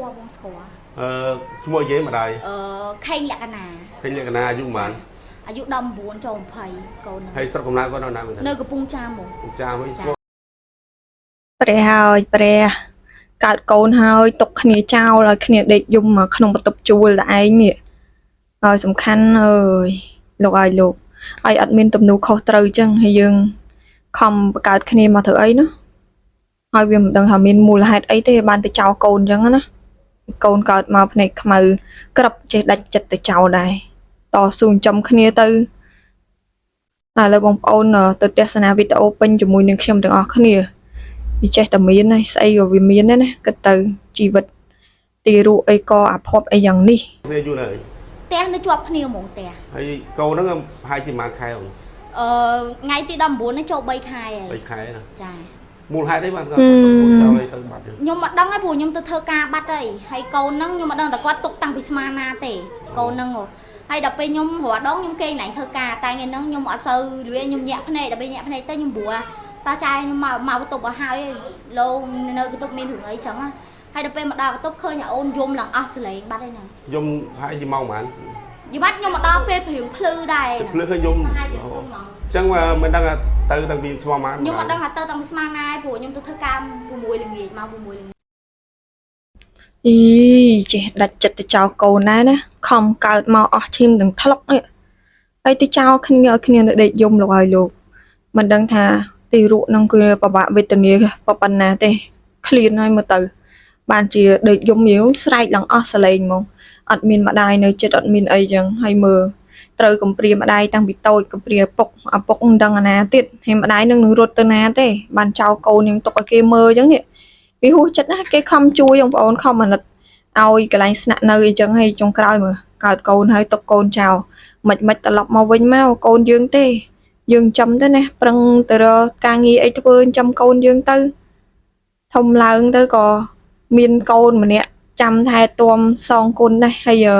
ល់បងស្គាល់ អឺឈ្មោះយេម្ដាយ អឺខេងលក្ខណា ឃើញលក្ខណៈអាយុប៉ុន្មាន អាយុ19ចូល20កូនហ្នឹង ហើយស្រុកកំណើតគាត់នៅណាវិញ នៅកំពង់ចាមហ្មង ចាមវិញស្គាល់ ព្រះហើយព្រះកើតកូនហើយຕົកគ្នាចោលឲ្យគ្នាដេកយំមកក្នុងបន្ទប់ជួលតែឯងនេះហើយសំខាន់អើយលោកឲ្យលោកហើយអត់មានទំនួលខុសត្រូវចឹងហើយយើងខំបង្កើតគ្នាមកធ្វើអីណាហើយវាមិនដឹងថាមានមូលហេតុអីទេបានទៅចោលកូនចឹងណាកូនកើតមកភ្នែកខ្មៅក្រឹបចេះដាច់ចិត្តទៅចោលដែរតស៊ូចិញ្ចឹមគ្នាទៅឥឡូវបងប្អូនទៅទស្សនាវីដេអូពេញជាមួយនឹងខ្ញុំទាំងអស់គ្នា វាចេះតែមានហើយស្អីក៏វាមានដែរណាគិតទៅជីវិតទីរក់អីក៏អាភពអីយ៉ាងនេះ គ្នាយូរនៅ ផ្ទះនៅជាប់គ្នាហ្មងផ្ទះ ហើយកូនហ្នឹងប្រហែលជាប៉ុន្មានខែអូន អឺថ្ងៃទី19នេះចូល3ខែហើយ 3ខែណា ចា មូលហេតុអីបានគាត់កូនចោលឲ្យទៅបាត់ទៅ ខ្ញុំអត់ដឹងទេព្រោះខ្ញុំទៅធ្វើការបាត់ហើយហើយកូនហ្នឹងខ្ញុំអត់ដឹងតែគាត់ទុកតាំងពីស្មានណាទេកូនហ្នឹងហ៎ហើយដល់ពេលខ្ញុំរាល់ដងខ្ញុំគេងឡើងធ្វើការតែថ្ងៃហ្នឹងខ្ញុំអត់សូវវាខ្ញុំញាក់ភ្នែកដល់ពេលញាក់ភ្នែកទៅខ្ញុំព្រោះតាចាយខ្ញុំមកមកបន្ទប់ឲ្យហើយលោនៅបន្ទប់មានរឿងអីចឹងណាហើយដល់ពេលមកដល់បន្ទប់ឃើញអូនយំឡើងអស់សលេងបាត់ហើយហ្នឹង យំប្រហែលជាម៉ោងប៉ុន្មាន យំបាត់ខ្ញុំមកដល់ពេលព្រៀងភ្លឺដែរ ភ្លឺឃើញយំ ប្រហែលជាទុំហ្មង អញ្ចឹងមិនដឹងថាទៅតាំងពីឈ្មោះប៉ុន្មាន ខ្ញុំអត់ដឹងថាទៅតាំងពីស្មានណាឯងព្រោះខ្ញុំទៅធ្វើការ6ល្ងាចមក6ល្ងាច អីចេះដាច់ចិត្តទៅចោលកូនដែរណាខំកើតមកអស់ឈាមទាំងថ្លុកនេះហើយទៅចោលគ្នាឲ្យគ្នានៅដេកយំលោកឲ្យលោកមិនដឹងថាទីរក់ហ្នឹងគឺពិបាកវេទនាប៉ុណ្ណាទេឃ្លានហើយមើលទៅ បានជាដេកយំយើងស្រែកឡើងអស់សលេងហ្មងអត់មានម្ដាយនៅចិត្តអត់មានអីចឹងហើយមើលត្រូវកំព្រាម្ដាយតាំងពីតូចកំព្រាឪពុកឪពុកមិនដឹងអាណាទៀតហើយម្ដាយនឹងនឹងរត់ទៅណាទេបានចោលកូននឹងទុកឲ្យគេមើលចឹងនេះវាហួសចិត្តណាស់គេខំជួយបងប្អូនខំអាណិតឲ្យកន្លែងស្នាក់នៅអីចឹងហើយចុងក្រោយមើលកើតកូនហើយទុកកូនចោលមិនមិនត្រឡប់មកវិញមកកូនយើងទេ យើងចំទៅណាប្រឹងទៅរកការងារអីធ្វើចំកូនយើងទៅធំឡើងទៅក៏ មានកូនម្នាក់ចាំថែទាំសងគុណដែរហើយអឺ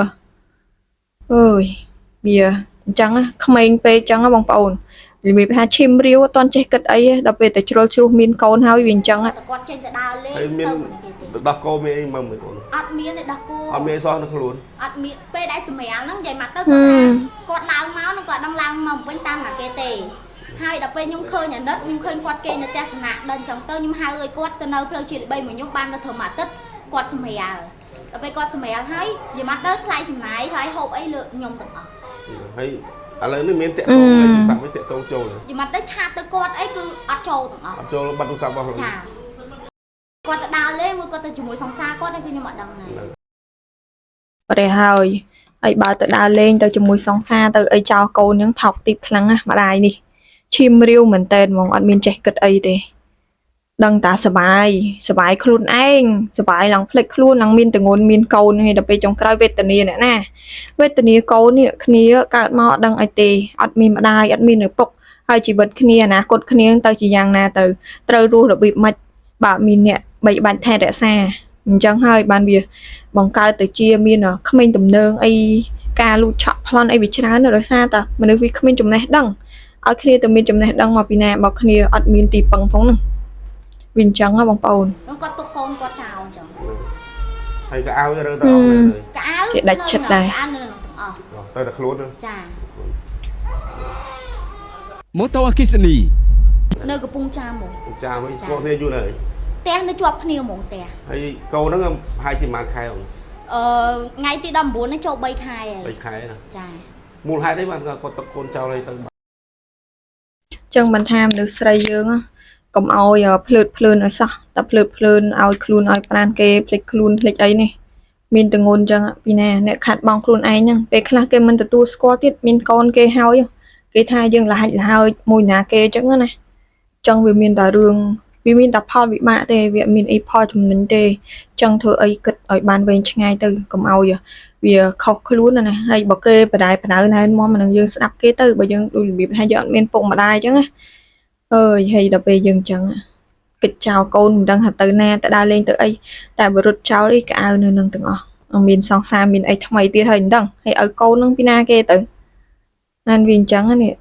អើយវាអញ្ចឹងណាក្មេងពេកអញ្ចឹងណាបងប្អូនរបៀបថាឈាមរាវអត់ទាន់ចេះគិតអីទេដល់ពេលតែជ្រុលជ្រុះមានកូនហើយវាអញ្ចឹងណា តែគាត់ចេញទៅដើរលេង ហើយមាន ទៅមួយគេទេ ដោះគោមានអីមើលមួយកូន អត់មានទេដោះគោ អត់មានអីសោះនៅខ្លួន អត់មានពេលដែលសម្រាលហ្នឹងនិយាយមកទៅគាត់ថាគាត់ឡើងមកហ្នឹងគាត់ដឹងឡើងមកវិញតាមណាគេទេហើយដល់ពេលខ្ញុំឃើញអាណិតខ្ញុំឃើញគាត់គេនៅផ្ទះសំណាក់ដល់អញ្ចឹងទៅខ្ញុំហៅឲ្យគាត់ទៅនៅផ្លូវជាតិ3មួយខ្ញុំបាននៅត្រឹមអាទិត្យគាត់សម្រាលដល់ពេលគាត់សម្រាលហើយនិយាយមកទៅថ្លៃចំណាយថ្លៃហូបអីលើខ្ញុំទាំងអស់ ហើយឥឡូវនេះមានតាក់ទងលេខទូរស័ព្ទវិញតាក់ទងចូល និយាយមកទៅឆាតទៅគាត់អីគឺអត់ចូលទាំងអស់ អត់ចូលបាត់ទូរស័ព្ទរបស់ខ្លួន ចាគាត់ទៅដើរលេងមួយគាត់ទៅជាមួយសង្សារគាត់ឯងគឺខ្ញុំអត់ដឹងដែរ ព្រះហើយហើយបើទៅដើរលេងទៅជាមួយសង្សារទៅអីចោលកូនហ្នឹងថោកទីបខ្លាំងណាស់ម្ដាយនេះឈាមរាវមែនតែនហ្មងអត់មានចេះគិតអីទេដឹងតាសបាយសបាយខ្លួនឯងសបាយឡើងភ្លេចខ្លួនឡើងមានតងន់មានកូនហើយដល់ពេលចុងក្រោយវេទនាអ្នកណាវេទនាកូននេះគ្នាកើតមកអត់ដឹងអីទេអត់មានម្ដាយអត់មានឪពុកហើយជីវិតគ្នាអនាគតគ្នាទៅជាយ៉ាងណាទៅត្រូវរស់របៀបម៉េចបើមានអ្នកបីបាច់ថែរក្សាអញ្ចឹងហើយបានវា បង្កើតទៅជាមានក្មេងទំនើងអីការលួចឆក់ប្លន់អីវាច្រើនណាស់ដោយសារតែមនុស្សវាគ្មានចំណេះដឹងឲ្យគ្នាទៅមានចំណេះដឹងមកពីណាបើគ្នាអត់មានទីពឹងផងហ្នឹងវាអញ្ចឹងហ៎បងប្អូន ហ្នឹងគាត់ទុកកូនគាត់ចោលអញ្ចឹង ហើយកៅអៅរើទៅអស់เลย កៅអៅ គេដាច់ចិត្តដែរ កៅអៅនៅក្នុងទាំងអស់ ទៅតែខ្លួនទៅ ចា ម៉ូតូអគ្គិសនី នៅកំពង់ចាមហ្មង ចាវិញស្គាល់គ្នាយូរនៅ ផ្ទះនៅជាប់គ្នាហ្មងផ្ទះ ហើយកូនហ្នឹងប្រហែលជាប៉ុន្មានខែអូន អឺថ្ងៃទី19នេះចូល3ខែហើយ 3ខែណា ចា មូលហេតុអីបានគាត់ទុកកូនចោលឲ្យទៅបាត់ ចឹងបានថាមនុស្សស្រីយើងហ៎កុំឲ្យភ្លើតភ្លើនឲ្យសោះតែភ្លើតភ្លើនឲ្យខ្លួនឲ្យប្រានគេភ្លេចខ្លួនភ្លេចអីនេះមានតងន់ចឹងពីណាអ្នកខាត់បងខ្លួនឯងហ្នឹងពេលខ្លះគេមិនទទួលស្គាល់ទៀតមានកូនគេហើយគេថាយើងលហាច់លហើយមួយណាគេចឹងណាចឹងវាមានតែរឿងវាមានតែផលវិបាកទេវាអត់មានអីផលចំណេញទេចឹងធ្វើអីគិតឲ្យបានវែងឆ្ងាយទៅកុំឲ្យវាខុសខ្លួនណាហើយបើគេបដាយបដៅណែនាំអានឹងយើងស្ដាប់គេទៅបើយើងដូចរបៀបថាយើងអត់មានពុកម្ដាយចឹងណា អើយហើយដល់ពេលយើងចឹងគិតចោលកូនមិនដឹងថាទៅណាទៅដើរលេងទៅអីតែបើរត់ចោលអីក៏អៅនៅនឹងទាំងអស់មានសង្សារមានអីថ្មីទៀតហើយមិនដឹងហើយឲ្យកូននឹងពីណាគេទៅអានវាអញ្ចឹងនេះ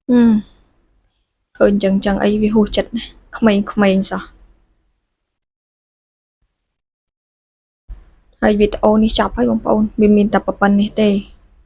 ហឹមឃើញចឹងចឹងអីវាហួសចិត្តណាក្មេងៗសោះ ហើយវីដេអូនេះចប់ហើយបងប្អូនវាមានតែប៉ុណ្្នេះទេ។